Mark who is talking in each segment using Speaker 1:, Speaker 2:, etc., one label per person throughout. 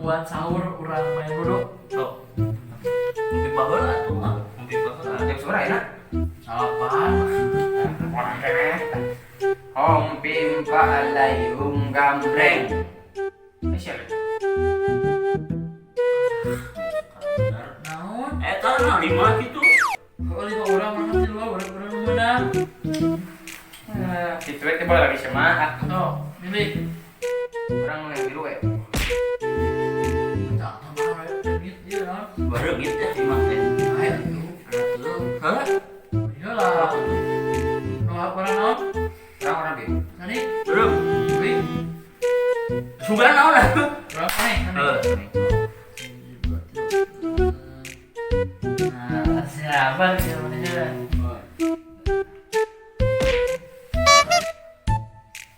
Speaker 1: Nungguan sahur urang main dulu.
Speaker 2: Sok. Mimpi baheula atuh mah. Mimpi baheula.
Speaker 3: Jam sabaraha enak?
Speaker 1: 8.
Speaker 3: Orang keneh. Hom pimpa alaihum gambreng. Eh, siapa?
Speaker 1: Naon?
Speaker 2: Eta nah 5 gitu.
Speaker 1: Oh, 5 orang mana sih 2 orang orang menang.
Speaker 3: Eh, gitu we teh boleh lagi sama.
Speaker 1: Sok, milih.
Speaker 3: Urang yang biru we.
Speaker 1: Tak tambah leungit ieu naon?
Speaker 2: Bareungit teh 5 teh.
Speaker 1: Ayo tuh.
Speaker 2: Atuh. Hah?
Speaker 1: Iyalah. Nu orang naon?
Speaker 3: Urang orang biru.
Speaker 1: Nani?
Speaker 2: Belum.
Speaker 1: Wih,
Speaker 2: Sugan naon atuh?
Speaker 1: berapa nih?
Speaker 2: Heeh.
Speaker 1: Nah, siapa nih yang mana jalan?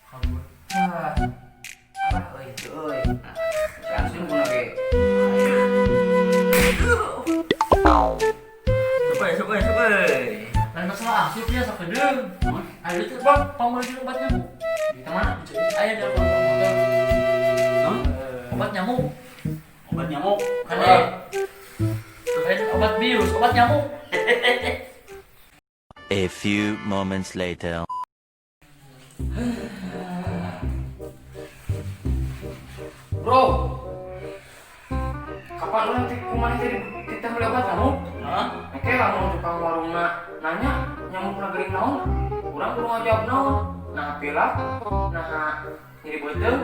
Speaker 1: Kabur.
Speaker 3: Ah. Apa euy itu euy. Langsung guna ge.
Speaker 2: Supaya supaya supaya.
Speaker 1: Lain masalah asup ya sakedeung. Ayo itu bang, pamali obat nyamuk.
Speaker 3: Di mana?
Speaker 1: Aya di motor.
Speaker 2: Hah?
Speaker 1: Obat nyamuk.
Speaker 2: Obat nyamuk.
Speaker 1: Kan lain obat bius, obat nyamuk.
Speaker 4: A few moments later.
Speaker 3: Bro. Kapan urang teh kumaha teh dititah meuli obat nyamuk?
Speaker 2: Hah?
Speaker 3: Engke lamun tukang warungna nanya nyamukna gering naon? Urang kudu ngajawab naon? Nah pilak, nah nyeri beuteung,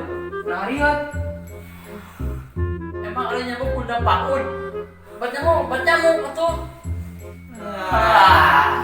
Speaker 3: nah riat.
Speaker 1: Emang ada nyamuk undang paun. Obat nyamuk atuh. Ah.